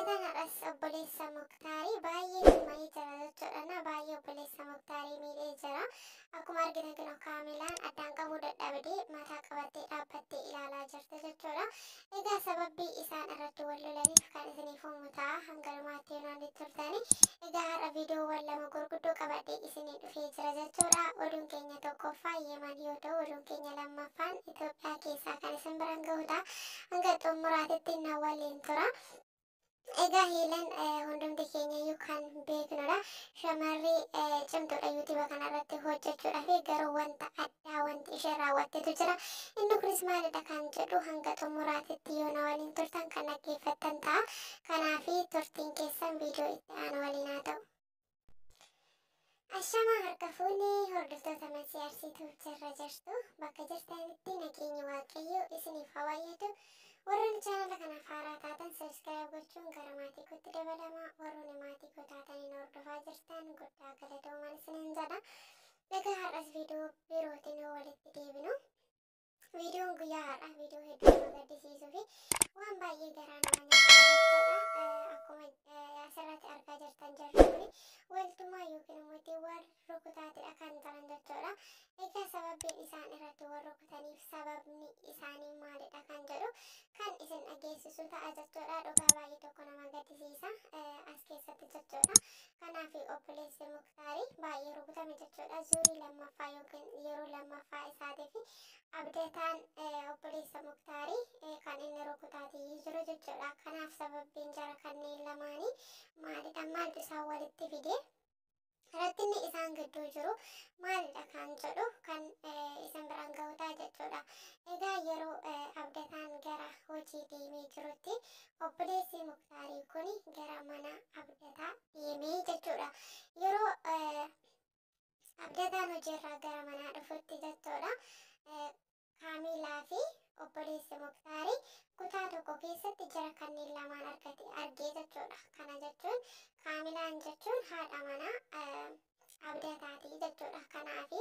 Abdataan har'as obboleessa Muktaarii baay'ee tumanii jira jechuudha. Baay'ee obboleessa Muktaarii miidhee jira. Akkuma argitan kun Kaamilaan addaan qabuu dadhabdee mataa qabattee dhaabbattee ilaalaa jirti jechuudha. Egaa sababbii isaan irratti wal lolaniif kan isiniif himu ta'a hanga dhumaatti yoo naan turtani. Egaa har'a viidiyoowwan lama gurguddoo qabadhee isinii dhufee jira jechuudha. Oduun keenya tokkoffaa Yemen yoo ta'u, oduun keenya lammaffaan Itoophiyaa keessaa kan isin biraan gahu ta'a. Hanga xumuraatitti na waliin tura. Egaa Heelan hundumti keenya iyyuu kan beeknudha. Shamarri cimtuudha yuutuuba kanarratti hojjechuudhaaf, garuu wanta addaa wanti isheen raawwattetu jira. Inni kunis maalidha kan jedhu hanga xumuraatitti yoo na waliin turtan kan dhaggeeffattan ta'a. Kanaaf turtiin keessan viidiyoo itti aanu waliin haa ta'u. Ashamaa harka fuunee hordoftoota Masii Arsiituuf jirra jirtu. Bakka jirtanitti nageenyi Waaqayyoo isiniif haa baay'atu. Warroonni chaanala kanaaf haaraa taatan subscribe gochuun gara maatii kootti dabalamaa. Warroonni maatii koo taataniin hordofaa jirtan guddaa galatoomaan isiniin jedha. Egaa har'as viidiyoo birootiin yoo walitti deebinu. Viidiyoon guyyaa har'aa viidiyoo hedduu nama gaddisiisuu fi waan baay'ee garaa nama nyaatu jechuudha. Akkuma asirratti argaa jirtan jarri kuni waltumaa yookiin immoo wal rukutaatidha kan jiran jechuudha. Egaa sababbiin isaan irratti wal rukutaniif sababni isaanii maalidha kan jedhu kan isin dhageessisu ta'a jechuudha. Dhugaa baay'ee tokko nama gaddisiisa as keessatti jechuudha. Kanaaf obboleessi Muktaarii baay'ee rukutame jechuudha. Zuurii lammaffaa yookiin yeroo lammaffaa isaatii fi Abdataan obboleessa Muktaarii kan inni rukutaatii jiru jechuudha. Kanaaf sababbiin jara kanneen lamaanii maalidha? Maaltu isaan walitti fide? Rakkinni isaan gidduu jiru maalidha kan jedhu kan isin biraan gahu ta'a jechuudha. Egaa yeroo Abdataan gara hojii deemee jirutti obboleessi Muktaarii kun gara mana Abdataa deemee jechuudha. Yeroo Abdataan hojiirraa gara manaa dhufutti jechuudha. Kaamilaa fi obboleessi Muktaarii kutaa tokko keessatti jara kanneen lamaan argate argee jechuudha. Kana jechuun Kaamilaan jechuun haadha manaa Abdataatii jechuudha. Kanaaf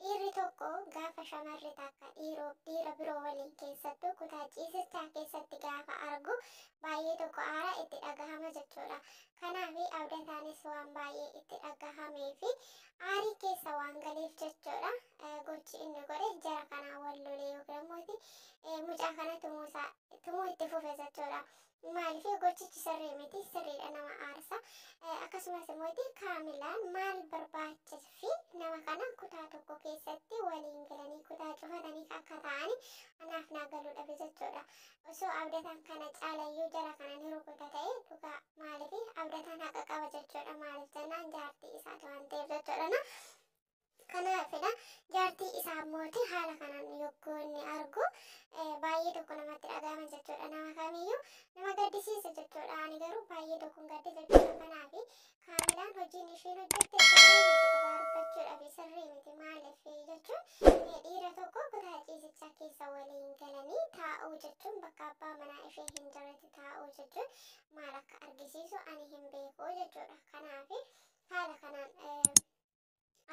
dhiirri tokko gaafa shamarri takka dhiira biroo waliin keessattuu kutaa ciisichaa keessatti gaafa argu baay'ee tokko aara itti dhagahama jechuudha. Kanaaf Abdataanis waan baay'ee itti dhagahamee fi aarii keessa waan galeef jechuudha. Gochi inni godhe jara kanaa wal lolee yookiin immoo mucaa kana tumuu itti fufe jechuudha. Maaliif gochichi sirrii miti, sirriidha nama aarsa. Akkasumas immoo Kaamilaan maal barbaachisuu fi nama kana kutaa tokko keessatti waliin galanii kutaa cufatanii akka ta'ani anaaf naa galuu dhabe jechuudha. Osoo Abdataan kana caalayyuu jara kana ni rukuta ta'e dhugaa, maaliif Abdataan haqa qaba jechuudha. Maaliif jennaan jaartii isaati waan ta'eef jechuudha. Kanaafidha jaartii isaa mooti haala kanaan yogguu inni argu baay'ee tokko namatti dhagahama jechuudha. Nama kamiyyuu nama gaddisiisa jechuudha. Ani garuu baay'ee tokkoon gadde jechuudha. Kanaaf Kaamilaan hojiin isheen hojjette sirrii miti, dhugaa dubbachuudhaaf sirrii miti. Maaliif jechuun dhiira tokko kutaa ciisichaa keessa waliin galanii taa'uu jechuun bakka abbaa manaa ishee hin jirretti taa'uu jechuun maal akka argisiisu ani hin beeku jechuudha. Kanaaf haala kanaan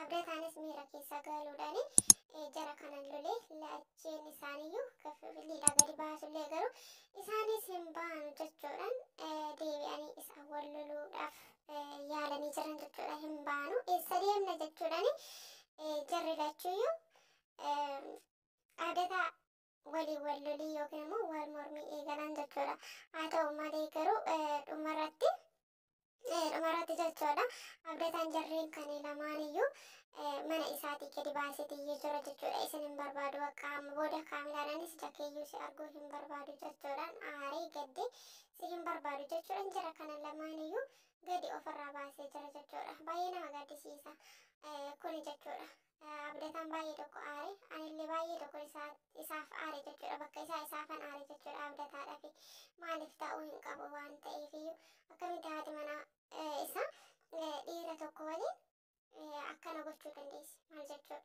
Abdataanis miira keessa galuudhaan jara kana lolee lacheen isaaniiyyuu liidhaa gadi baasullee garuu isaanis hin baanu jechuudhaan deebi'anii isa wal loluudhaaf yaalanii jiran jechuudha. Hin baanu, eessa deemna jechuudhaan jarri lachuuyyuu Abdataa waliin wal lolii yookiin immoo wal mormii eegalan jechuudha. Haa ta'u malee garuu dhumarratti jechuudha. Abdataan jarreen kan lamaaniyyuu mana isaatii gadi baaseetiyyuu jira jechuudha. Isin hin barbaadu akka amma booda Kaamilaadhaanis jakeeyyuu si arguu hin barbaadu jechuudhaan aaree gadde si hin barbaadu jechuudhaan jara kana lamaaniyyuu gadi ofirraa baasee jira jechuudha. Baay'ee nama gaddisiisa kuni jechuudha. Abdataan baay'ee tokko aare, anillee baay'ee tokko isaaf aare jechuudha. Bakka isaa isaafan aare jechuudha Abdataadhaaf. Maaliif ta'uu hin qabu waan ta'eefiyyuu akkamitti haati manaa isaa dhiira tokko waliin akkana gochuu dandeessi maal jechuudha.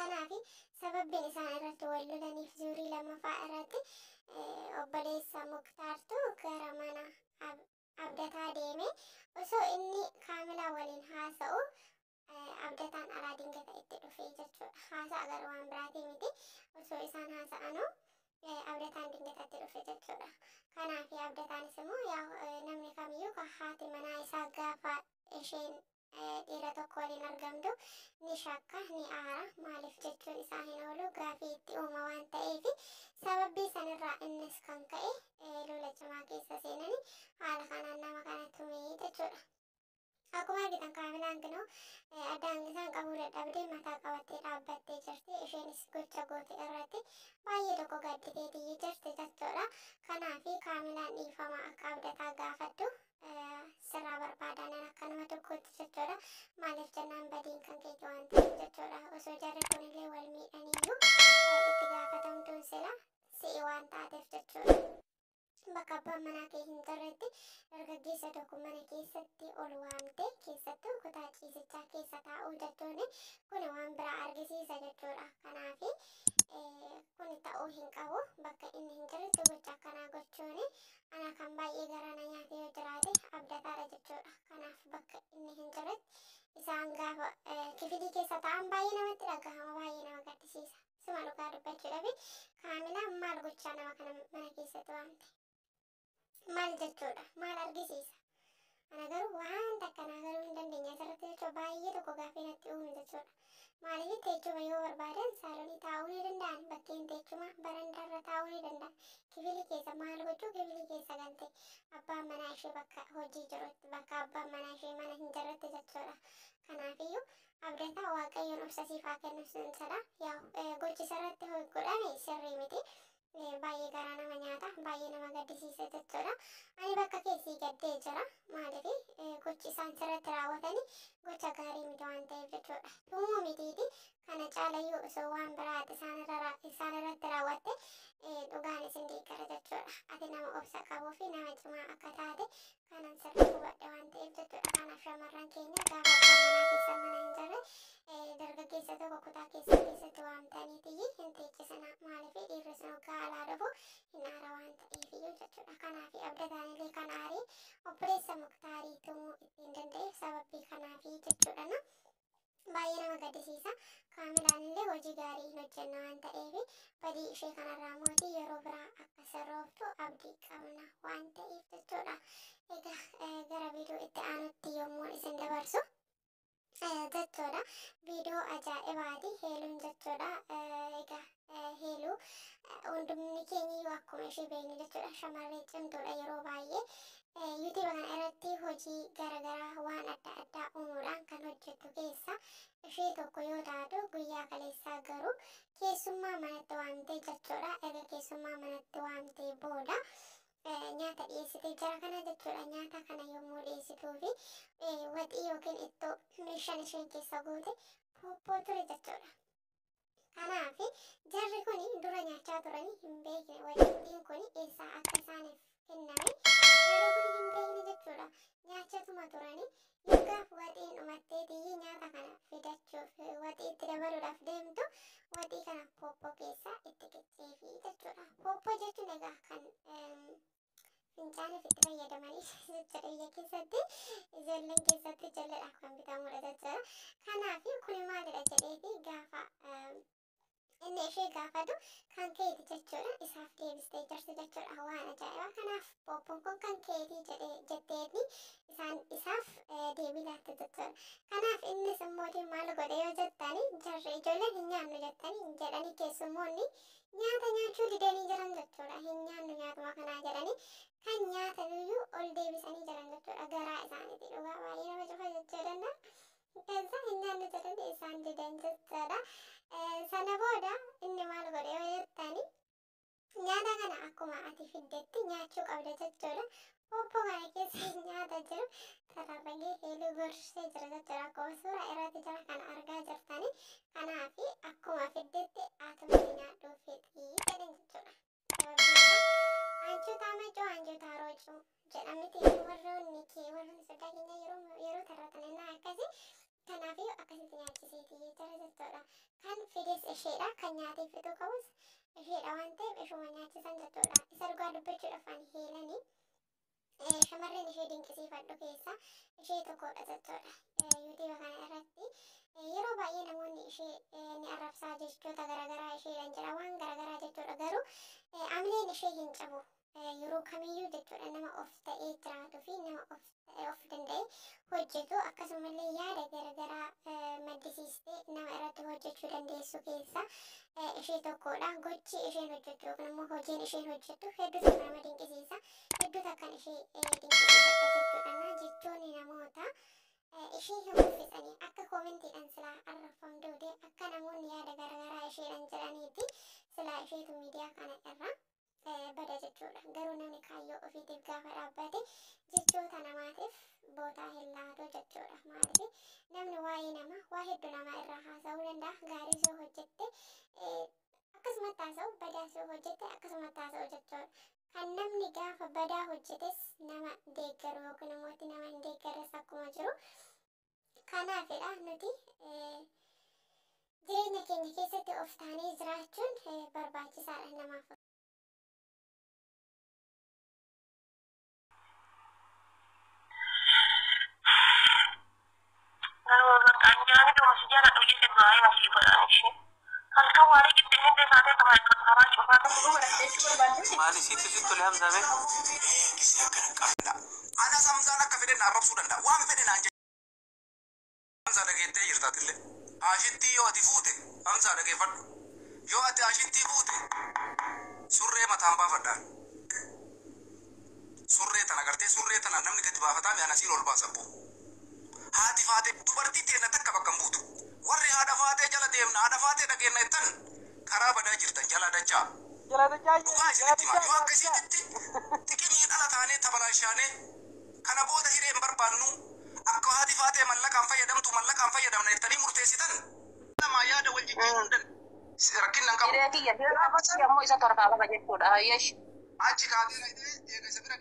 Kanaaf sababbiin isaan irratti wal lolaniif zuurii lammaffaa irratti obboleessa Muktaartu gara mana Abdataa deeme osoo inni Kaamilaa waliin haasa'u Abdataan alaa dingata itti dhufee jechuudha. Haasa'a garuu waan biraatii miti. Osoo isaan haasa'anuu Abdataan dingatatti dhufe jechuudha. Kanaaf Abdataanis immoo Isheen dhiira tokko waliin argamtu ni shakka, ni aara. Maaliif jechuun isaa hin oolu, gaafii itti uuma waan ta'eef sababii sanirraa innis kan ka'e lola cimaa keessa seenanii haala kanaan nama kana tumee jechuudha. Akkuma argitan Kaamilaan kunoo addaan isaan qabuu dadhabdee mataa qabattee dhaabbattee jirti. Isheenis gocha goote irratti baay'ee tokko gadditeetii jirti jechuudha. Kanaaf Kaamilaan dhiifama akka Abdataa gaafattu sirraa barbaadanan akka nama tokkootti jechuudha. Maaliif jennaan badiin kan keeti waan ta'eef jechuudha. Osoo jarri kunillee wal miidhaniiyyuu itti gaafatamtuun sila si'i waan taateef jechuudha. Bakka abbaan manaa kee hin jirretti dargaggeessa tokko mana keessatti ol waamte, keessattuu kutaa ciisichaa keessa taa'uu jechuun kun waan biraa argisiisa jechuudha. Kanaaf kun ta'uu hin qabu. Bakka inni hin jirretti gocha akkanaa gochuun ana kan baay'ee garaa na nyaate yoo jiraate Abdataadha jechuudha. Kanaaf bakka inni hin jirretti isaan gaafa kifilii keessa taa'an baay'ee namatti dhagahama, baay'ee nama gaddisiisa. Suma dhugaa dubbachuudhaaf Kaamilaan maal gochaa nama kana mana keessatti waamte? Maal jechuudha? Maal argisiisa? Ana garuu waan akkanaa garuu hin dandeenye asirratti jechuudha, baay'ee tokko gaaffii natti uume jechuudha. Maaliif teechuma yoo barbaadan saalonii taa'uu ni danda'an, bakkeen teechuma barandaarra taa'uu ni danda'an. Kifilii keessa maal gochuu kifilii keessa galte abbaan manaa ishee bakka hojii jirutti, bakka abbaan manaa ishee mana hin jirretti jechuudha. Kanaafiyyuu Abdataa, Waaqayyoon obsa siif haa kennu sin jedha. Yaa, gochi sirratti godhame sirrii miti. Baay'ee garaa nama nyaata, baay'ee nama gaddisiisa jechuudha. Ani bakka keessii gaddee jira. Maaliif gochi isaan sirratti raawwatanii gocha gaarii miti waan ta'eef jechuudha. Tumuu mitiiti, kana caalayyuu osoo waan biraati isaan irratti raawwatte dhugaan isin deeggara jechuudha. Ati nama obsa qabuu fi nama cimaa akka taate kanan sirrii hubadhe waan ta'eef jechuudha. Kanaaf shamarran keenya, gaafa abbaan manaa keessa mana hin jirre dargaggeessa tokko kutaa keessa keessatti waamtaniitiyyi hin teechisina. Maaliif dhiirri sun hoggaa alaa dhufu hin aara waan ta'eefiyyuu jechuudha. Kanaaf Abdataanillee kan aarii obboleessa Muktaarii tumuu ittiin danda'eef sababii kanaafi jechuudha. Baay'ee nama gaddisiisa. Kaamilaan illee hojii gaarii hin hojjenne waan ta'eef badii ishee kanarraa mootii yeroo biraa akka sirrooftu abdii qabna waan ta'eef jechuudha. Egaa gara viidiyoo itti aanutti yommuu isin dabarsu jechuudha. Viidiyoo ajaa'ibaati Heeluun jechuudha. Egaa Heeluu hundumni keenya iyyuu akkuma ishee beeknu jechuudha. Shamarree cimtuudha. Yeroo baay'ee YouTube kana irratti hojii garaagaraa waan adda addaa uumuudhaan kan hojjettu keessa ishee tokko yoo taatu, guyyaa kaleessaa garuu keessummaa manatti waamtee jechuudha. Erga keessummaa manatti waamtee booda nyaata dhiyeessitee jara kana jechuudha. Nyaata kana yommuu dhiyeessituu fi waxii yookiin ittoo meeshaan isheen keessa goote pooppoo ture jechuudha. Kanaaf jarri kun dura nyaachaa turanii hin beekne, waxittiin kun eessaa akka isaaniif kenname jarri kun hin beekne jechuudha. Nyaachatuma turanii yoggaaf waxiin dhumatteetii nyaata kana fidachuuf waxii itti dabaluudhaaf deemtu, waxii kana pooppoo keessa itti qicceefii jechuudha. Pooppoo jechuun egaa kan fincaaniif itti fayyadamanii jechuudha, biyya keessatti ijoolleen keessatti ijoolleedhaaf kan bitamudha jechuudha. Kanaaf kun maalidha jedheeti gaafa inni ishee gaafatu, kan keeti jechuudha isaaf deebistee jirti jechuudha, waan ajaa'ibaa. Kanaaf pooppoon kun kan keetii jedhee jetteeti isaan isaaf deebii laatte jechuudha. Kanaaf innis immoo maal godhe yoo jettani, jarri ijoolleen hin nyaannu jettanii jedhanii, keessummoonni nyaata nyaachuu didanii jiran jechuudha. Hin nyaannu nyaatuma kanaa jedhanii kan nyaataniyyuu ol deebisanii jiran jechuudha garaa isaaniiti. Dhugaa baay'ee nama cufa jechuudha. Keessa hin nyaannu jedhanii isaan didan jechuudha. Sana booda inni maal godhe yoo jettani, nyaata kana akkuma ati fiddetti nyaachuu qabda jechuudha. Pooppoo kana keessa nyaata jiru tararragee Heeluu gorsee jira jechuudha. Akkuma suuraa irratti jira kana argaa jirtani. Kanaaf akkuma fiddetti atumti nyaadhuu fixii jedhan jechuudha. Sababiin isaa anchuutaa macuu anchuutaa roocuu jedhamiti, warroonni kee warroonni sodaa keenya yeroo tarratan innaa akkasii. Kanaafiyyuu akkasitti nyaachisiitii jira jechuudha. Kan fides isheedha, kan nyaatee fixuu qabus isheedha waan ta'eef ishuma nyaachisan jechuudha. Isa dhugaa dubbachuudhaaf ani Heelanii shamarreen ishee dinqisiifadhu keessa ishee tokkodha jechuudha. YouTube kana irratti yeroo baay'ee namoonni ishee ni arrabsaa, jechoota garaagaraa isheedhaan jedha, waan garaagaraa jechuudha. Garuu amileen ishee hin cabu. Yeroo kamiyyuu jechuudha nama of ta'ee jiraatuu fi nama of ta'ee of danda'e hojjetu, akkasumallee yaada garaagaraa maddisiistee nama irratti hojjechuu dandeessu keessa ishee tokkodha. Gochi isheen hojjettu yookiin immoo hojiin isheen hojjettu hedduu tokko nama dinqisiisa. Hedduu takkan ishee dinqisiifadha jechuudha. Jechoonni namoota ishee hin uffisanii akka koomentiidhaan silaa arrafamtuute, akka namoonni yaada garaagaraa isheedhaan jedhaniiti silaa isheetu miidiyaa kana irra bada jechuudha. Garuu namni kaayyoo ofiitiif gaafa dhaabbate jechoota namaatiif bootaa hin laatu jechuudha. Maaliif, namni waa'ee namaa waa hedduu namaa irraa haasa'uu danda'a. Gaarii yoo hojjette akkasumatti haasa'u, badaas yoo hojjette akkasumatti haasa'u jechuudha. Kan namni gaafa badaa hojjetes nama deeggaru yookiin immoo nama hin deeggarres akkuma jiru. Kanaafidha nuti jireenya keenya keessatti of taanee jiraachuun barbaachisaadha namaaf. Garuu bakka anjaani dhuma si jaaladhu jette du'aa hima sii godhan ishee. Halkan waarii qixxee taatee karaa cufaa. Maali sitti sitti tole Hamzaa mee? Gisee akkana qabda. Anas Hamzaan akka fedhe na arrabsuu danda'a. Waan fedhe naan jecha. Hamzaa, dhageettee jirtaatillee. Ashittii yoo ati fuute, Hamzaa, dhageeffadhu. Yoo ati ashittii fuute, surree mataan baafadhaan. Surree tana gartee, surree tana namni gadi baafataa mi'aan asiin ol baasa boo. Haati faatee dubartii teenna takka bakka hin buutu. Warri haadha faatee jala deemna, haadha faatee dhageenna jettan, karaa badaa jirtan, jala dachaa. Dhugaa isinitti himaa, yoo akkasiitti xiqimii dhala taanee tabalaashaanee kana booda hiree hin barbaannu, akka haati faatee mallaqaan fayyadamtu mallaqaan fayyadamna jettanii murteessitan, lamaa yaada wal jijjiiruu hin danda'u. Rakkinna hin qabu. Hiree kiyya, hiree ammoo isa torkaa qaba jechuudha. Hayyesh. Achi kaatee dhaqxee eega isa bira